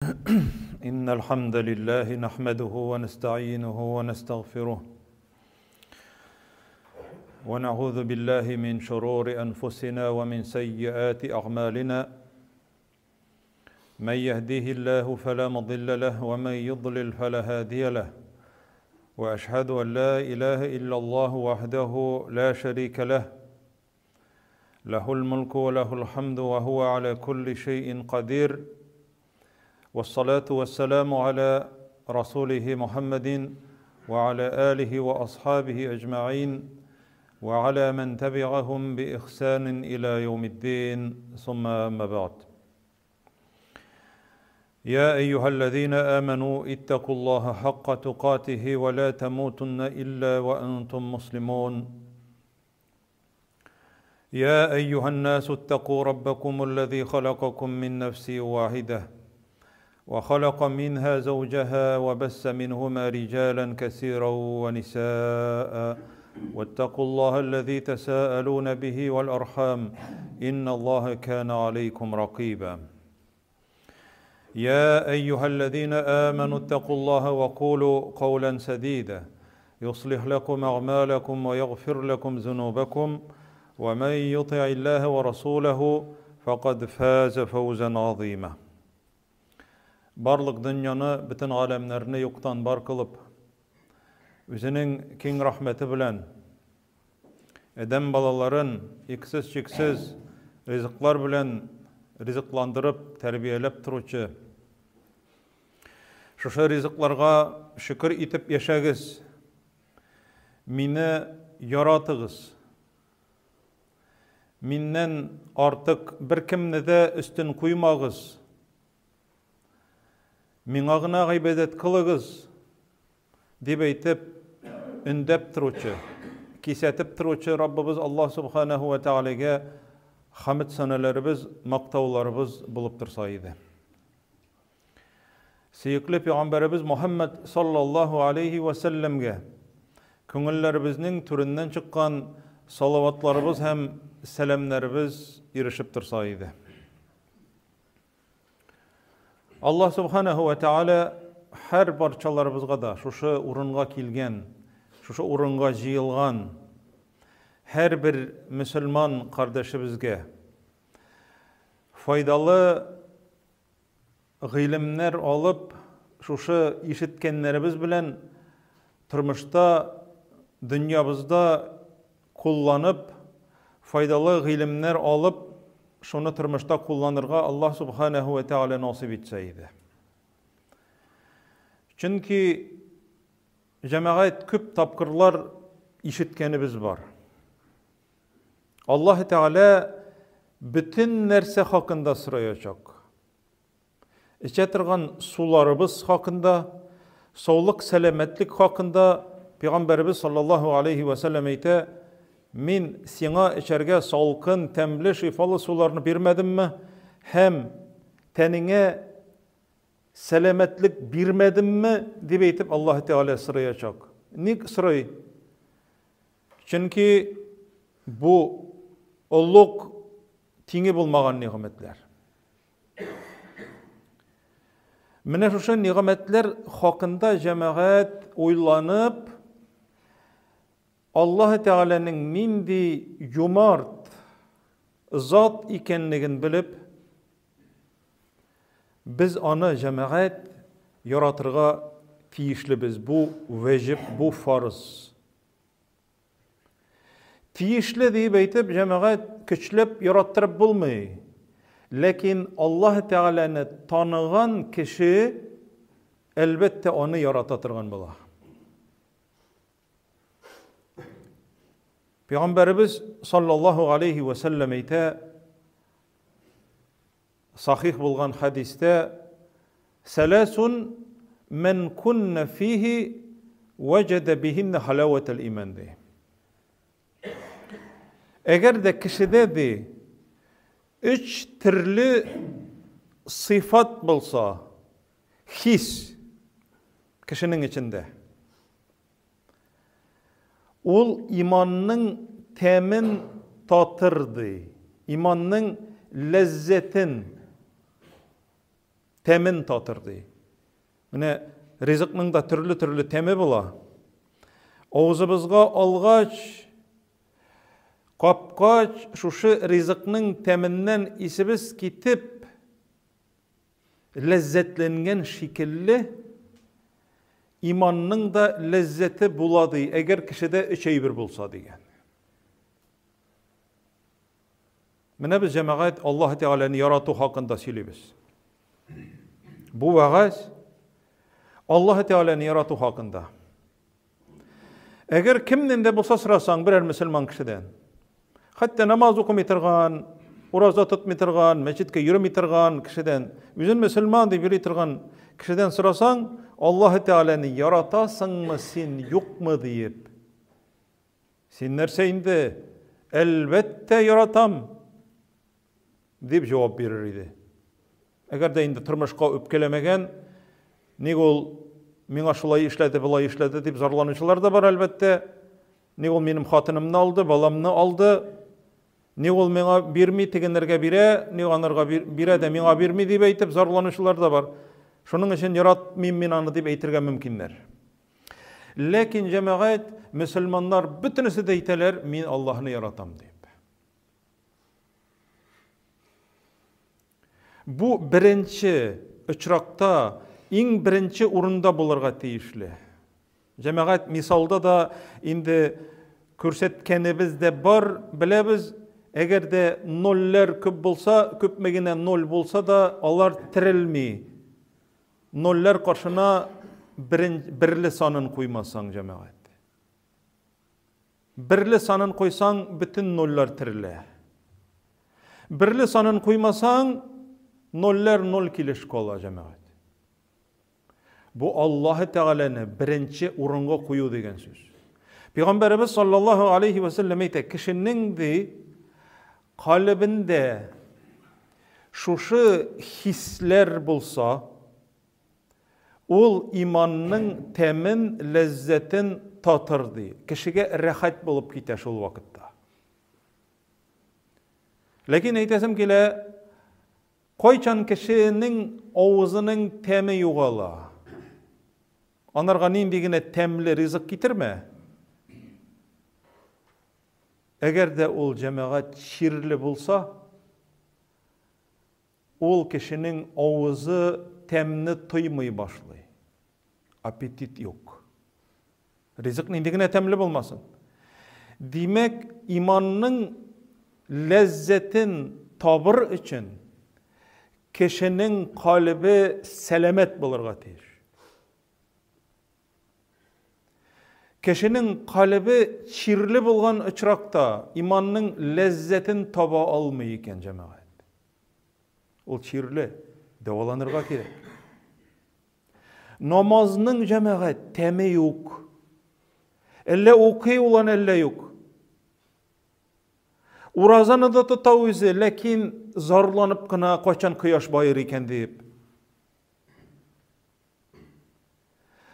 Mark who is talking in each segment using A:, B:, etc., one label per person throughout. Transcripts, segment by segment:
A: إن الحمد لله نحمده ونستعينه ونستغفره ونعوذ بالله من شرور أنفسنا ومن سيئات أعمالنا من يهديه الله فلا مضل له ومن يضلل فلا هادي له واشهد ان لا اله الا الله وحده لا شريك له له الملك وله الحمد وهو على كل شيء قدير والصلاه والسلام على رسوله محمد وعلى اله واصحابه اجمعين وعلى من تبعهم باحسان الى يوم الدين ثم اما بعد يا ايها الذين امنوا اتقوا الله حق تقاته ولا تموتن الا وانتم مسلمون يا ايها الناس اتقوا ربكم الذي خلقكم من نفس واحده وخلق منها زوجها وبس منهما رجالا كثيرا ونساء واتقوا الله الذي تساءلون به والارحام ان الله كان عليكم رقيبا يا ايها الذين امنوا اتقوا الله وقولوا قولا سديدا يصلح لكم اعمالكم ويغفر لكم ذنوبكم ومن يطع الله ورسوله فقد فاز فوزا عظيما Барлык дөньяны, бөтен галәмнәрне юктан бар кылып, үзенең киң рәхмәте белән адәм балаларын иксез-чиксез ризыклар белән ризыкландырып, тәрбияләп торучы, шушы ризыкларга шөкер итеп яшәгез, мине яратыгыз, миннән артык беркемне дә өстен куймагыз, Миңа гына гыйбадәт кылыгыз, дип әйтеп, өндәп торучы, кисәтеп торучы Раббыбыз Аллаһ Субханаһу ва Тәгаләгә хәмд сәнәләребез, мактауларыбыз булып торса иде. Сөекле пәйгамбәребез Мухаммад саллаллаһу алейхи ва сәлләмгә күңелләребезнең түреннән чыккан салаватларыбыз һәм сәламнәребез ирешеп торса иде. Аллаһ Субханаһу ва Тааля һәр барчаларыбызга да шушы урынга килгән, шушы урынга җыелган һәрбер мөселман кардәшебезгә файдалы гыйлемнәр алып, шушы ишеткәннәребез белән тормышта, дөньябызда кулланып, файдалы гыйлемнәр алып, шуны тормышта кулланырга Аллаһ Субханаһу ва Тааля насыйп итсә иде. Чөнки җәмәгать күп тапкырлар ишеткәнебез бар. Аллаһ Тәгалә бөтен нәрсә хакында сораячак. Эчә торган суларыбыз хакында, саулык, сәламәтлек хакында Пәйгамбәребез саллаллаһу алейхи ва сәлләм әйтә, Мин сиңа эчәргә салкын, тәмле, шифалы суларны бирмәдемме һәм тәнеңә сәламәтлек бирмәдемме, дип әйтеп Аллаһ Тәгалә сораячак. Ник сорый? Чөнки бу олуг тиңе булмаган нигъмәтләр. Менә шушы нигъмәтләр хакында җәмәгать уйланып, Аллаһ Тәгаләнең нинди юмарт зат икәнлеген белеп, без аны җәмәгать яратырга тиешлебез. Бу вәҗиб, бу фарыз. Тиешле диеп әйтеп, җәмәгать көчләп яраттырып булмый. Ләкин Аллаһ Тәгаләне таныган кеше, әлбәттә, аны ярата торган була. Пәйгамбәребез саллаллаһу алейхи ва сәлләм әйтә, Сахих булган хәдистә Сәләсун мән кунна фихи вәҗәдә бихинна халаватал иман ди. Әгәр дә кешедә ди өч төрле сыйфат булса, хис кешенең эчендә. Ул иманның тәмен татыр ди. Иманның ләззәтен, Тәмен татыр ди. Менә ризыкның да төрле-төрле тәме була. Авызыбызга алгач, капкач, шушы ризыкның тәменнән исебез китеп, ләззәтләнгән шикелле, иманның да ләззәте була ди, әгәр кешедә өч әйбер булса дигән. Менә без җәмәгать Аллаһ Тәгаләне ярату хакында сөйлибез. Бу вәгазь Аллаһ Тәгаләне ярату хакында. Әгәр кемнән дә булса сорасаң, берәр мөселман кешедән, хәтта намаз укымый торган, ураза тотмый торган, мәчеткә йөрми торган кешедән, үзен мөселман дип йөри торган кешедән сорасаң, Аллаһ Тәгаләне яратасыңмы син, юкмы диеп, Син нәрсә инде? Әлбәттә, яратам! дип җавап бирер иде. Әгәр дә инде тормышка үпкәләмәгән, ник ул миңа шулай эшләде, болай эшләде дип зарланучылар да бар, әлбәттә. Ник ул минем хатынымны алды, баламны алды, ник ул миңа бирми, тегеннәргә бирә, ник анарга бирә дә миңа бирми дип әйтеп зарланучылар да бар. Шуның өчен яратмыйм мин аны дип әйтергә мөмкиннәр. Ләкин җәмәгать, мөселманнар бөтенесе дә әйтәләр, мин Аллаһны яратам дип. Бу беренче очракта иң беренче урында булырга тиешле. Җәмәгать мисалда да инде күрсәткәнебез дә бар, беләбез, әгәр дә нольләр күп булса, күпме генә ноль булса да, алар терелми. Нольләр каршына берен, берле санын куймасаң, җәмәгать. Берле санын куйсаң, бөтен нольләр терелә. Берле санын куймасаң, нольләр ноль килеш кала, җәмәгать. Бу Аллаһы Тәгаләне беренче урынга кую дигән сүз. Пәйгамбәребез саллаллаһу алейхи ва сәлләм әйтә, кешенең ди калебендә Шушы хисләр булса, ул иманның тәмен, ләззәтен татыр, ди. Кешегә рәхәт булып китә шул вакытта. Ләкин әйтәсем килә, кайчан кешенең авызының тәме югала, анарга нинди генә тәмле ризык китермә, Әгәр дә ул җәмәгать чирле булса, ул кешенең авызы тәмне тоймый башлый. Аппетит юк. Ризык нинди генә тәмле булмасын. Димәк, иманның ләззәтен табыр өчен кешенең калебе сәламәт булырга тиеш. Кешенең калебе чирле булган очракта иманның ләззәтен таба алмый икән, җәмәгать. Ул чирле, дәваланырга кирәк. Намазның җәмәгать тәме юк. Әллә укый ул аны, әллә юк. Уразаны да тота үзе, ләкин зарланып кына кайчан кояш баер икән дип.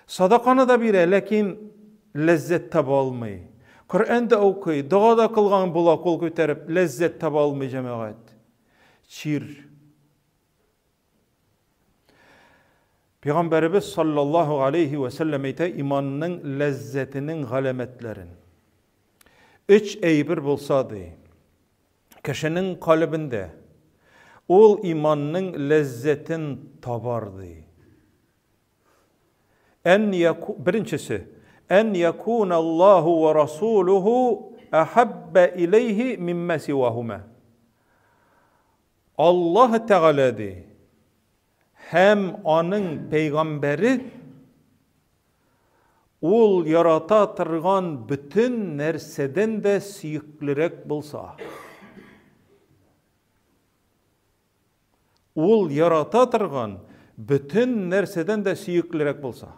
A: Садаканы да бирә, ләкин ләззәт таба алмый. Коръән дә укый, дога да кылган була кул күтәреп, ләззәт таба алмый җәмәгать. Чир. Пәйгамбәребез саллаллаһу алейхи ва сәлләм әйтә иманның ләззәтенең галәмәтләрен. Өч әйбер булса ди, кешенең калебендә ул иманның ләззәтен табар ди. Ән яку, беренчесе, ән якун Аллаһу ва расулуху әхәббә иләйһи миммә сиваһума. Аллаһ Тәгалә ди, һәм аның пәйгамбәре ул ярата торган бөтен нәрсәдән дә сөеклерәк булса. Ул ярата торган бөтен нәрсәдән дә сөеклерәк булса.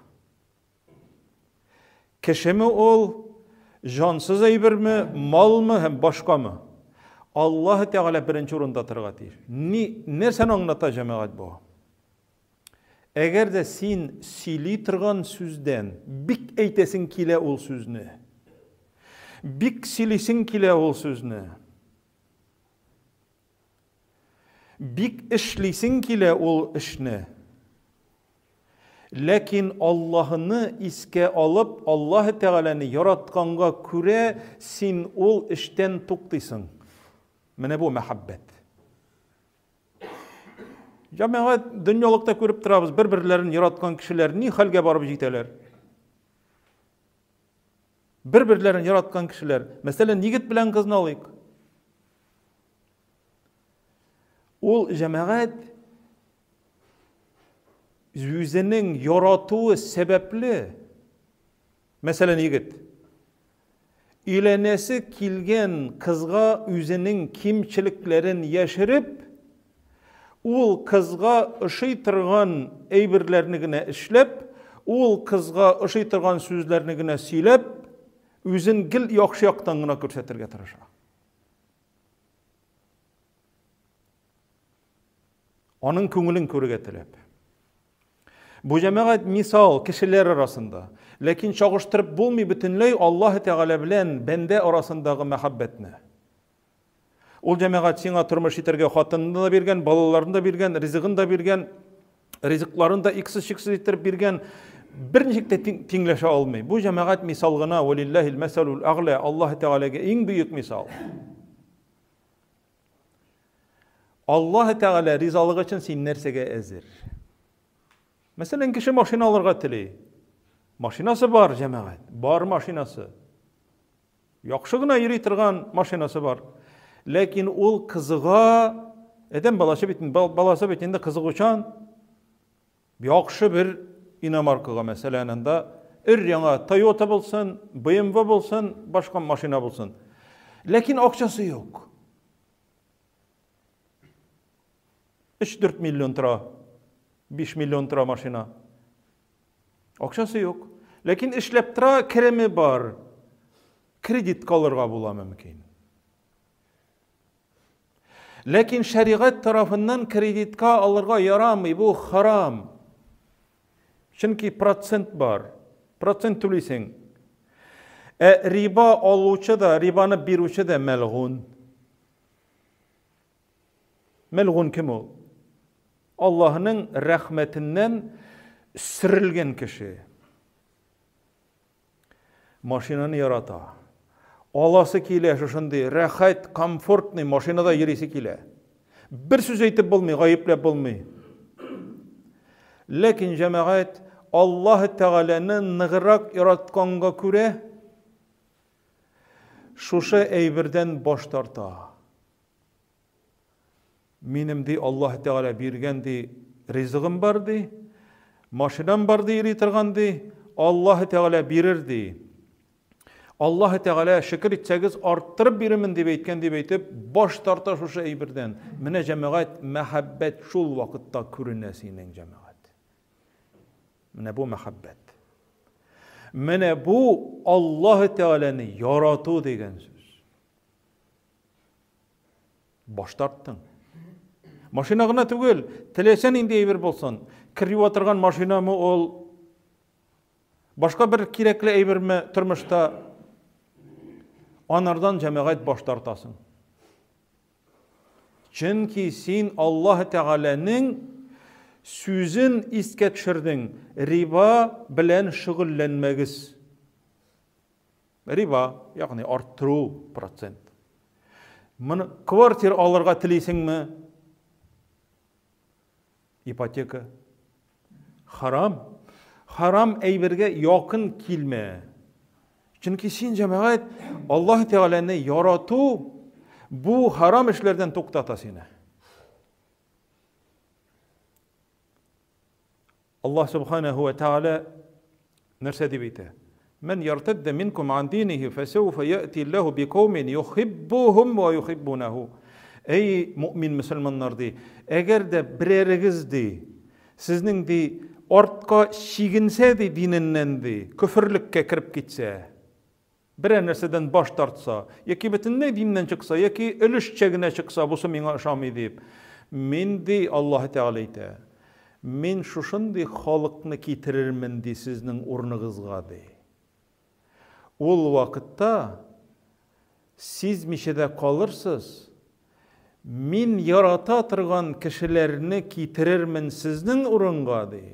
A: Кешеме ул, җансыз әйберме, малмы һәм башкамы? Аллаһ Тәгалә беренче урында торырга тиеш. Ни, нәрсәне аңлата җәмәгать бу? Әгәр дә син сөйли торган сүздән бик әйтәсең килә ул сүзне. Бик сөйлисең килә ул сүзне. Бик эшлисең килә ул эшне. Ләкин Аллаһыны искә алып, Аллаһы Тәгаләне яратканга күрә син ул эштән туктыйсың. Менә бу мәхәббәт. Җәмәгать дөньялыкта күреп торабыз, бер-берләрен яраткан кешеләр ни хәлгә барып җитәләр? Бер-берләрен яраткан кешеләр, мәсәлән, егет белән кызны алыйк. Ул җәмәгать үзенең яратуы сәбәпле, мәсәлән, егет өйләнәсе килгән кызга үзенең кимчелекләрен яшереп, ул кызга ошый торган әйберләрне генә эшләп, ул кызга ошый торган сүзләрне генә сөйләп, үзен гел яхшы яктан гына күрсәтергә тырыша. Аның күңелен күрергә теләп. Бу җәмәгать мисал кешеләр арасында. Ләкин чагыштырып булмый бөтенләй Аллаһ Тәгалә белән бәндә арасындагы мәхәббәтне. Ул җәмәгать сиңа тормыш итәргә хатынны да биргән, балаларны да биргән, ризыгын да биргән, ризыкларын да иксез-чиксез иттереп биргән. Берничек тә тиңләшә алмый. Бу җәмәгать мисал гына, валиллаһил мәсәлул әгълә, Аллаһ Тәгаләгә иң бөек мисал. Аллаһ Тәгалә ризалыгы өчен син нәрсәгә әзер? Мәсәлән, кеше машина алырга тели. Машинасы бар, җәмәгать, бар машинасы. Яхшы гына йөри торган машинасы бар. Ләкин ул кызыга, адәм баласы бит, баласы бит инде кызыгучан. Яхшы бер иномаркага, мәсәлән, анда өр-яңа Toyota булсын, BMW булсын, башка машина булсын. Ләкин акчасы юк. 3-4 миллион тора, 5 миллион тора машина. Акчасы юк. Ләкин эшләп тора, кереме бар. Кредитка алырга була мөмкин. Ләкин шәригать тарафыннан кредитка алырга ярамый, бу харам. Чөнки процент бар. Процент түлисең. Ә риба алучы да, рибаны бирүче дә мәлгун. Мәлгун кем ул? Аллаһның рәхмәтеннән сөрелгән кеше. Машинаны ярата. Аласы килә шушындый рәхәт, комфортный машинада йөрисе килә. Бер сүз әйтеп булмый, гаепләп булмый. Ләкин җәмәгать Аллаһ Тәгаләне ныграк яратканга күрә шушы әйбердән баш тарта. Минем, ди, Аллаһ Тәгалә биргән, ди, ризыгым бар, ди, машинам бар, ди, йөри торган, ди, Аллаһ Тәгалә бирер, ди. Аллаһ Тәгалә шөкер итсәгез, арттырып бирермен, дип әйткән, дип әйтеп, баш тарта шушы әйбердән. Менә җәмәгать, мәхәббәт шул вакытта күренә синең, җәмәгать. Менә бу мәхәббәт. Менә бу Аллаһ Тәгаләне ярату дигән сүз. Баш тарттың. Машина гына түгел, теләсә нинди әйбер булсын. Кер юа торган машинамы ул, башка бер кирәкле әйберме тормышта, анардан җәмәгать баш тартасың. Чөнки син Аллаһ Тәгаләнең сүзен искә төшердең, риба белән шөгыльләнмәгез. Риба, ягъни арттыру процент. Моны квартир алырга телисеңме? Ипотека. Харам. Харам әйбергә якын килмә. Чөнки син җәмәгать Аллаһ Тәгаләне ярату бу харам эшләрдән туктата сине. Аллаһ Субханаһу ва Тааля нәрсә дип әйтә? Мэн яртадда минкум ан динихи фәсәүфә яти Аллаһу бикаумин юхиббухум ва юхиббунаху. Әй мөмин мөселманнар ди, әгәр дә берәрегез ди, сезнең ди артка чигенсә ди диненнән ди, көферлеккә кереп китсә, Берәр нәрсәдән баш тартса, яки бөтенләй диннән чыкса, яки өлешчә генә чыкса, бусы миңа ошамый дип, мин, ди Аллаһы Тәгалә әйтә, мин шушындый халыкны китерермен, ди, сезнең урыныгызга, ди. Ул вакытта сизмичә дә калырсыз, мин ярата торган кешеләрне китерермен сезнең урынга, ди.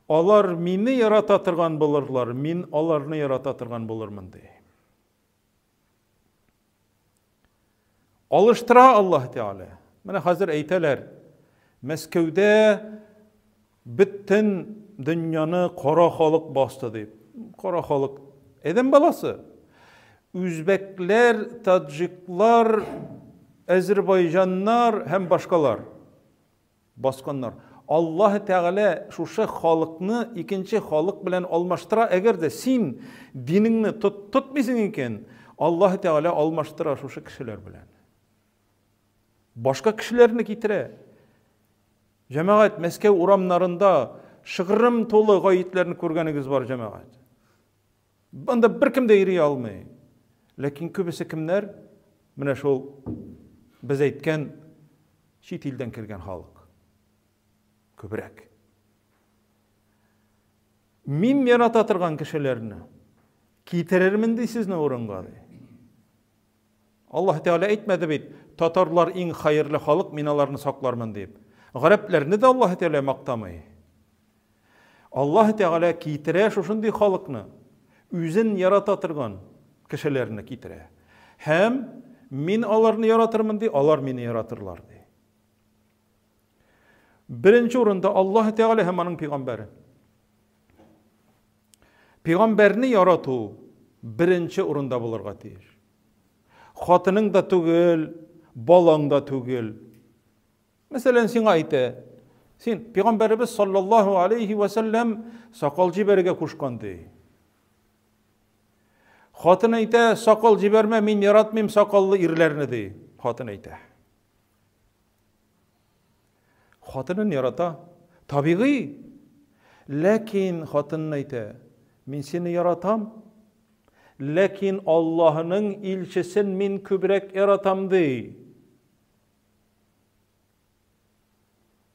A: Алар мине ярата торган булырлар, мин аларны ярата торган булырмын, ди. Алыштыра Аллаһ Тәгалә. Менә хәзер әйтәләр, Мәскәүдә бөтен дөньяны кара халык басты дип. Кара халык адәм баласы. Үзбәкләр, таджиклар, әзербайҗаннар һәм башкалар. Басканнар. Аллаһ Тәгалә шушы халыкны икенче халык белән алмаштыра. Әгәр дә син динеңне тот, тотмыйсың икән, Аллаһ Тәгалә алмаштыра шушы кешеләр белән. Башка кешеләрне китерә. Җәмәгать, Мәскәү урамнарында шыгрым тулы гаетләрне күргәнегез бар, җәмәгать. Анда беркем дә йөри алмый. Ләкин күбесе кемнәр? Менә шул без әйткән чит илдән кергән халык. Күбрәк. Мин ярата торган кешеләрне китерермен ди сезне урынга ди. Аллаһ Тәгалә әйтмәде бит, татарлар иң хәерле халык, мин аларны саклармын дип. Гарәпләрне дә Аллаһ Тәгалә мактамый. Аллаһ Тәгалә китерә шушындый халыкны, үзен ярата торган кешеләрне китерә. Һәм мин аларны яратырмын ди, алар мине яратырлар ди. Беренче урында Аллаһ Тәгалә һәм аның пәйгамбәре. Пәйгамбәрне ярату беренче урында булырга тиеш. Хатының да түгел, балаң да түгел. Мәсәлән, сиңа әйтә, син пәйгамбәребез саллаллаһу алейхи ва сәлләм сакал җибәрергә кушкан ди. Хатын әйтә, сакал җибәрмә, мин яратмыйм сакаллы ирләрне ди. Хатын әйтә. Хатынын ярата. Табигый. Ләкин хатынын әйтә, мин сине яратам, ләкин Аллаһының илчесен мин күбрәк яратам ди.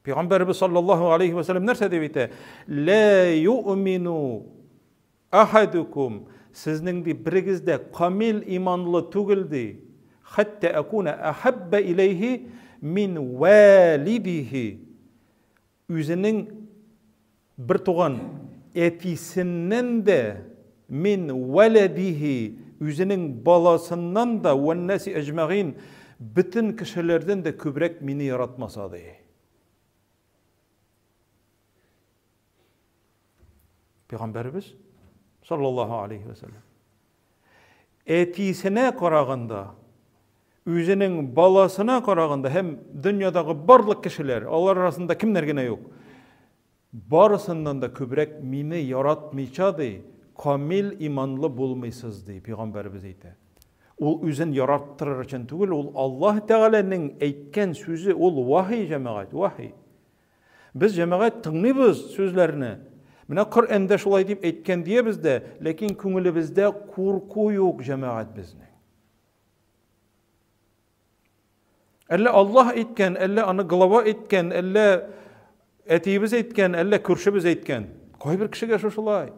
A: Пәйгамбәрбез саллаллаһу алейхи ва сәлләм нәрсә дип әйтә? Ла юъмину ахадукум сезнең ди берегез дә камил иманлы түгел ди. Хәтта акуна ахабба илейхи мин валидихи. Үзенең бертуган әтисеннән дә, мин вәләдиһи, үзенең баласыннан да, вәннәси әҗмәгыйн, бөтен кешеләрдән дә күбрәк мине яратмаса, ди. Пәйгамбәребез, саллаллаһу алейхи ва сәлләм, әтисенә караганда, үзенең баласына караганда һәм дөньядагы барлык кешеләр, алар арасында кемнәр генә юк, барысыннан да күбрәк мине яратмыйча, ди, камил иманлы булмыйсыз, ди, пәйгамбәребез әйтә. Ул үзен яраттырыр өчен түгел, ул Аллаһ Тәгаләнең әйткән сүзе, ул вахи, җәмәгать, вахи. Без җәмәгать тыңлыйбыз сүзләрне. Менә Коръәндә шулай дип әйткән диябез дә, ләкин күңелебездә курку юк җәмәгать безнең. Әллә Аллаһ әйткән, әллә аны глава әйткән, әллә әтиебез әйткән, әллә күршебез әйткән. Кайбер кешегә шушылай.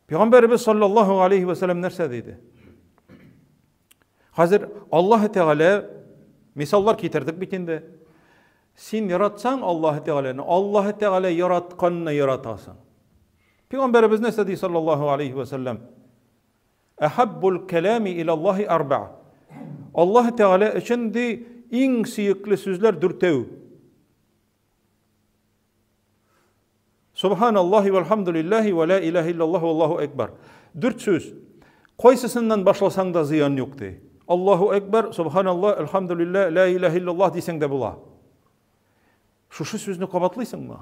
A: Пәйгамбәребез саллаллаһу алейхи ва сәлләм нәрсә диде? Хәзер Аллаһ Тәгалә мисаллар китердек бит инде. Син яратсаң Аллаһ Тәгаләне, Аллаһ Тәгалә яратканны яратасың. Пәйгамбәребез нәрсә ди саллаллаһу алейхи ва сәлләм? Әхәббул кәлами илаллаһи арба. Аллаһ Тәгалә өчен ди иң сөекле сүзләр дүртәү. Субханаллахи вальхамдулиллахи ва ла илаһа иллаллах валлаху акбар. Дүрт сүз. Кайсысыннан башласаң да зыян юк ди. Аллаһу акбар, субханаллах, альхамдулиллах, ла илаһа иллаллах дисәң дә була. Шушы сүзне кабатлыйсыңмы?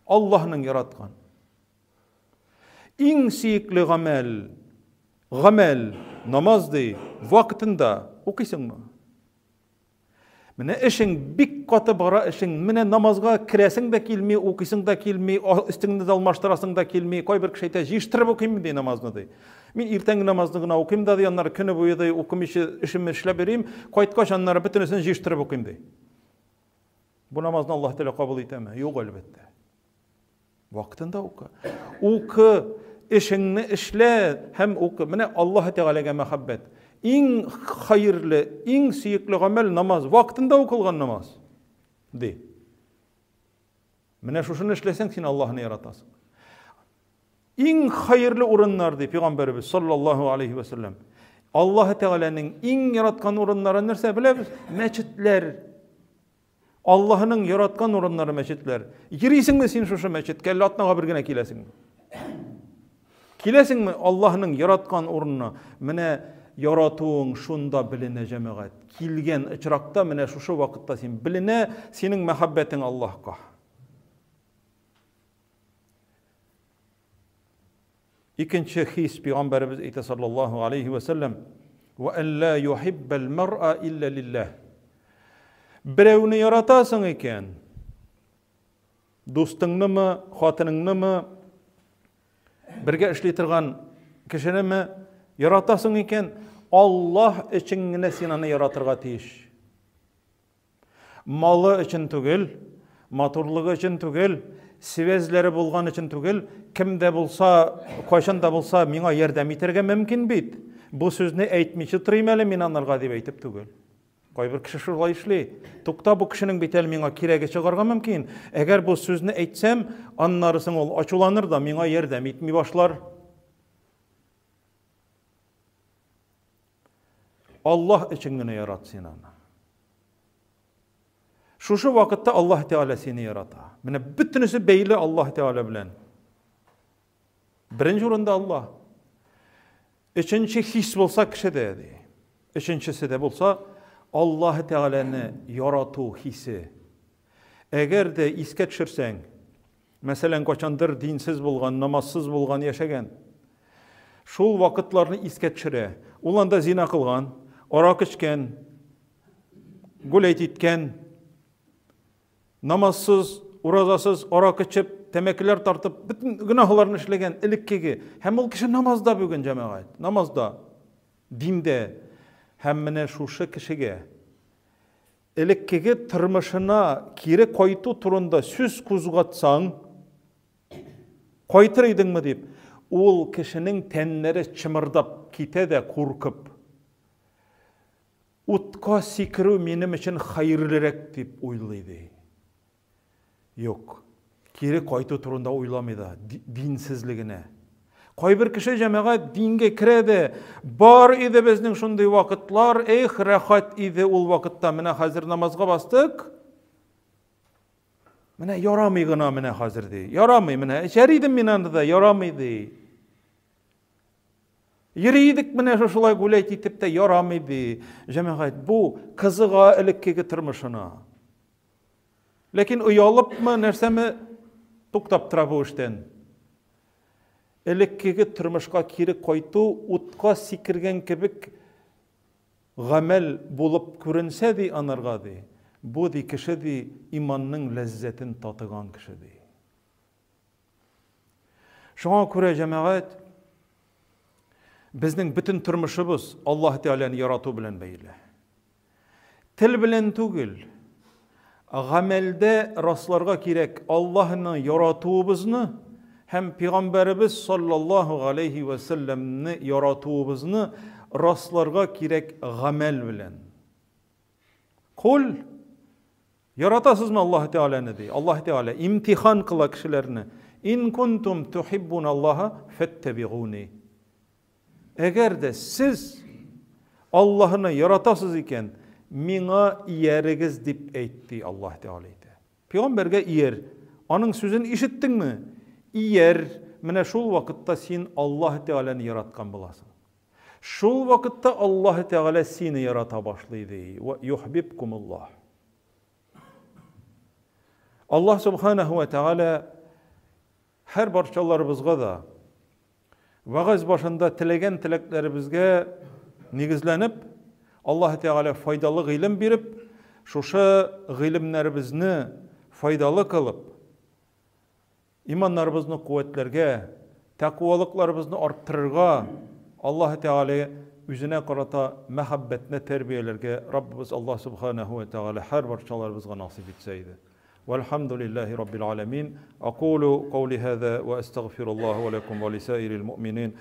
A: Аллаһның яраткан. Иң сөекле гамәл, гамәл, намаз ди, вакытында укыйсыңмы? Менә эшең бик каты бара эшең. Менә намазга керәсең дә килми, укыйсың да килми, өстеңне дә алмаштырасың да килми. Кайбер кеше әйтә, җыештырып укыйм ди намазны ди. Мин иртәнге намазны гына укыйм да ди, аннары көне буе ди укымыйча эшемне эшләп йөрим, кайткач аннары бөтенесен җыештырып укыйм ди. Бу намазны Аллаһ Тәгалә кабул итәме? Юк, әлбәттә. Вакытында укы. Укы, эшеңне эшлә һәм укы. Менә Аллаһ Тәгаләгә мәхәббәт. Иң хәерле, иң сөекле гамәл намаз, вакытында укылган намаз. Ди. Менә шушыны эшләсәң, син Аллаһны яратасың. Иң хәерле урыннар ди пәйгамбәребез саллаллаһу алейхи ва саллям. Аллаһ Тәгаләнең иң яраткан урыннары нәрсә беләбез? Мәчетләр. Аллаһның яраткан урыннары мәчетләр. Йөрисеңме син шушы мәчеткә, әллә атнага бер генә киләсеңме? Киләсеңме Аллаһның яраткан урынына? Менә яратуың шунда беленә, җәмәгать. Килгән очракта менә шушы вакытта син беленә, синең мәхәббәтең Аллаһка. Икенче хис пәйгамбәребез әйтә саллаллаһу алейхи ва сәлләм: "Ва алла юхиббал мар'a илля лиллаһ." Берәүне яратасың икән, дустыңнымы, хатыныңнымы, бергә эшли торган кешенеме яратасың икән, Аллаһ өчен генә син аны яратырга тиеш. Малы өчен түгел, матурлыгы өчен түгел, связьләре булган өчен түгел, кем дә булса, кайчан да булса миңа ярдәм итәргә мөмкин бит. Бу сүзне әйтмичә торыйм әле мин анарга дип әйтеп түгел. Кайбер кеше шулай эшли. Тукта, бу кешенең бит әле миңа кирәге чыгарга мөмкин. Әгәр бу сүзне әйтсәм, аннары соң ул ачуланыр да миңа ярдәм итми башлар. Аллаһ өчен генә ярат син аны. Шушы вакытта Аллаһ Тәгалә сине ярата. Менә бөтенесе бәйле Аллаһ Тәгалә белән. Беренче урында Аллаһ. Өченче хис булса кешедә ди. Өченчесе дә булса Аллаһ Тәгаләне ярату хисе. Әгәр дә искә төшерсәң, мәсәлән, кайчандыр динсез булган, намазсыз булган, яшәгән. Шул вакытларны искә төшерә. Ул анда зина кылган, арак эчкән, гулять иткән, намазсыз, уразасыз, арак эчеп, тәмәкеләр тартып, бөтен гөнаһларны эшләгән элеккеге. Һәм ул кеше намазда бүген, җәмәгать, намазда, диндә. Һәм менә шушы кешегә Элеккеге тормышына кире кайту турында сүз кузгатсаң, кайтыр идеңме дип, ул кешенең тәннәре чымырдап китә дә куркып, утка сикерү минем өчен хәерлерәк дип уйлый ди. Юк, кире кайту турында уйламый да, динсезлегенә. Кайбер кеше җәмәгать дингә керә дә, бар иде безнең шундый вакытлар, эх, рәхәт иде ул вакытта, менә хәзер намазга бастык. Менә ярамый гына менә хәзер ди. Ярамый менә, эчәр идем мин анда да, ярамый ди. Йөри идек менә шушылай гулять итеп тә ярамый ди. Җәмәгать, бу кызыга элеккеге тормышына. Ләкин оялыпмы, нәрсәме туктап тора бу эштән. Элеккеге тормышка кире кайту утка сикергән кебек гамәл булып күренсә ди анарга ди. Бу ди кеше ди иманның ләззәтен татыган кеше ди. Шуңа күрә җәмәгать безнең бөтен тормышыбыз Аллаһ Тәгаләне ярату белән бәйле. Тел белән түгел, гамәлдә расларга кирәк Аллаһны яратуыбызны һәм пәйгамбәребез саллаллаһу алейхи ва сәлләмне яратуыбызны расларга кирәк гамәл белән. Кул яратасызмы Аллаһ Тәгаләне ди. Аллаһ Тәгалә имтихан кыла кешеләрне. Ин кунтум тухиббун Аллаһа фаттабигуни. Әгәр дә сез Аллаһны яратасыз икән, миңа иярегез дип әйт ди Аллаһ Тәгалә әйтә. Пәйгамбәргә ияр. Аның сүзен ишеттеңме? Ияр. Менә шул вакытта син Аллаһ Тәгаләне яраткан буласың. Шул вакытта Аллаһ Тәгалә сине ярата башлый ди. Ва юхбибкумуллаһ. Аллаһ субханаху ва тәгалә һәр барчаларыбызга да вәгазь башында теләгән теләкләребезгә нигезләнеп, Аллаһ Тәгалә файдалы гыйлем биреп, шушы гыйлемнәребезне файдалы кылып, Иманнарыбызны куәтләргә, тәкъвалыкларыбызны арттырырга, Аллаһы Тәгалә үзенә карата мәхәббәтне тәрбияләргә Раббыбыз Аллаһ Субханаһу ва Тәгалә һәр барчаларыбызга насыйп итсә иде. Вальхамдулиллаһи Раббил аләмин. Акулу каули һаза ва астагфируллаһа ва лакум ва лисаирил муъминин.